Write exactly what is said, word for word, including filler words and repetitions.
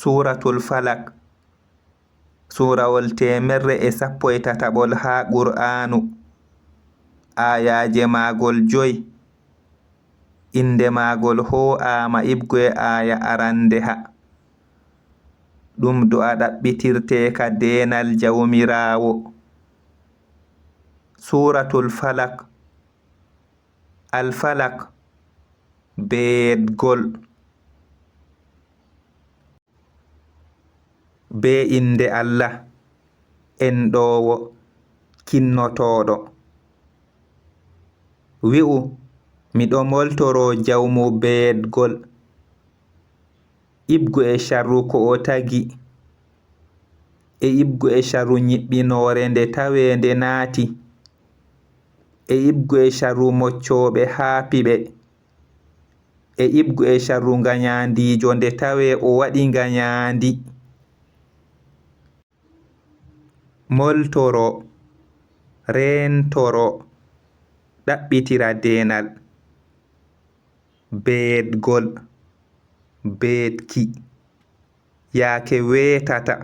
Suuratul Falak, suurawol teemerre e sappo e tataɓol haa Qur'aanu, aayaaje maagol joy, innde maagol hoo'aama iɓgo e aaya aranndeha. Ɗum do'a ɗaɓɓitirteeka deenal Jawmiraawo. Suuratul Falak, Al-Falak, beetgol. Bee innde Allah, enɗoowo, kinnotooɗo. Wi'u, miɗo moltoroo Jawmu beetgol, iɓgo e sharru ko o tagi, e iɓgo e sharru nyiɓɓinoore nde tawee nde naati, e iɓgo e sharru moccooɓe haa piɓe, e iɓgo e sharru nganyaandiijo nde tawee o waɗi nganyaandi. Moltoro, reentoro, ɗaɓɓitira deenal. Beetgol, beetki, yaake weetata,